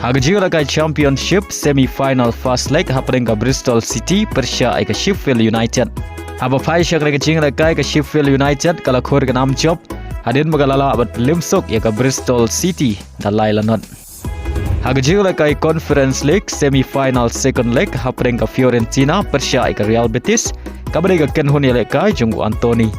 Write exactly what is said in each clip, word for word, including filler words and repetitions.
Ha ka jinglehkai Championship semi-final first leg hapdeng ka Bristol City pyrshah ïa ka Sheffield United. Haba phai sha kane ka jinglehkai ka Sheffield United ka la khur ka nam jop hadien ba ka la lah ban pynlem suk ïa ka Bristol City da lai la not. Ha ka jinglehkai Conference League semi-final second leg hapdeng ka Fiorentina pyrshah ïa ka Real Betis, kaba dei ka kynhun ïalehkai jong u Anthony.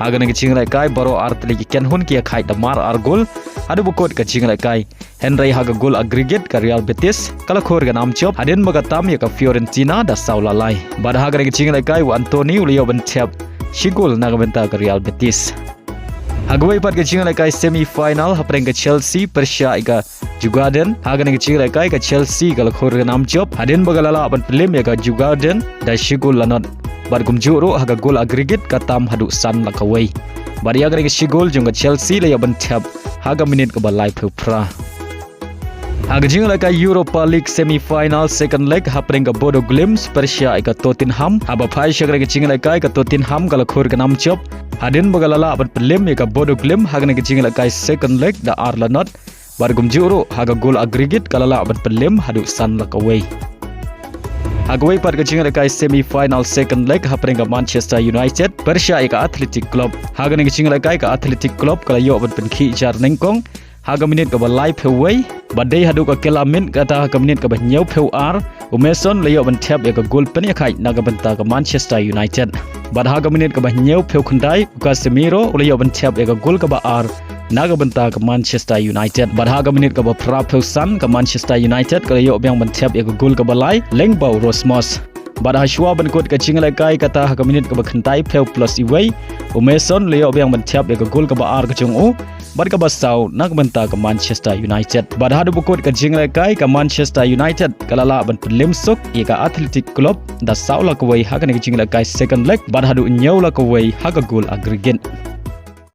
Ha kane ka jinglehkai baroh artylli ki kynhun ki ïakhaid da mar ar gol haduh ba kut ka jinglehkai. Hynrei ha ka gol aggregate ka Real Betis ka la khur ka nam jop hadien ba ka tam ïa ka Fiorentina da saw la lai. Bad ha kane ka jinglehkai u Anthony u la ïoh ban thep shi gol na ka bynta ka Real Betis. Ha kawei pat ka jinglehkai semi-final hapdeng ka Chelsea pyrshah ïa ka Djurgården. Ha kane ka jinglehkai ka Chelsea ka la khur ka nam jop hadien ba ka la lah ban pynlem ïa ka Djurgården da shi gol la not. Bad kumjuh ruh ha ka gol aggregate ka tam haduh san la kawei. Bad ïa kane ka shi gol jong ka Chelsea la ïoh ban thep ha ka minit kaba laiphew phra. Ha ka jinglehkai Europa League semi-final second leg hapdeng ka Bodo Glimt pyrshah ïa ka Tottenham. Haba phai sha kane ka jinglehkai ka Tottenham ka la khur ka nam jop hadien ba ka la lah ban pynlem ïa ka Bodo Glimt ha kane ka jinglehkai second leg da ar la not. Bad kumjuh ruh ha ka gol aggregate ka la lah ban pynlem haduh san la kawei. Ha kawei pat ka jinglehkai semi-final second leg hapdeng ka Manchester United pyrshah ïa ka Athletic Club. Ha kane ka jinglehkai ka Athletic Club ka la ïoh ban pynkhih jar nyngkong ha ka minit kaba laiphew wei. Bad dei haduh ka kylla miet kata ha ka minit kaba hynñiewphew ar u Mason u la ïoh ban thep ïa ka gol pynïakhaid na ka bynta ka Manchester United. Bad ha ka minit kaba hynñiewphew khyndai u Casemiro u la ïoh ban thep ïa ka gol kaba ar na ka bynta ka Manchester United. Bad ha ka minit kaba phraphew san ka Manchester United ka la ïoh biang ban thep ïa ka gol kaba lai lyngba u Rasmus. Bad ha shuwa ban kut ka jinglehkai kata ha ka minit kaba khyndaiphew plus iwei u Mason u la ïoh biang ban thep ïa ka gol kaba ar ka jong u bad kaba saw na ka bynta ka Manchester United. Bad haduh ba kut ka jinglehkai ka Manchester United ka la lah ban pynlem suk ïa ka Athletic Club da saw la kawei ha kane ka jinglehkai second leg bad haduh hynñiew la kawei ha ka gol aggregate.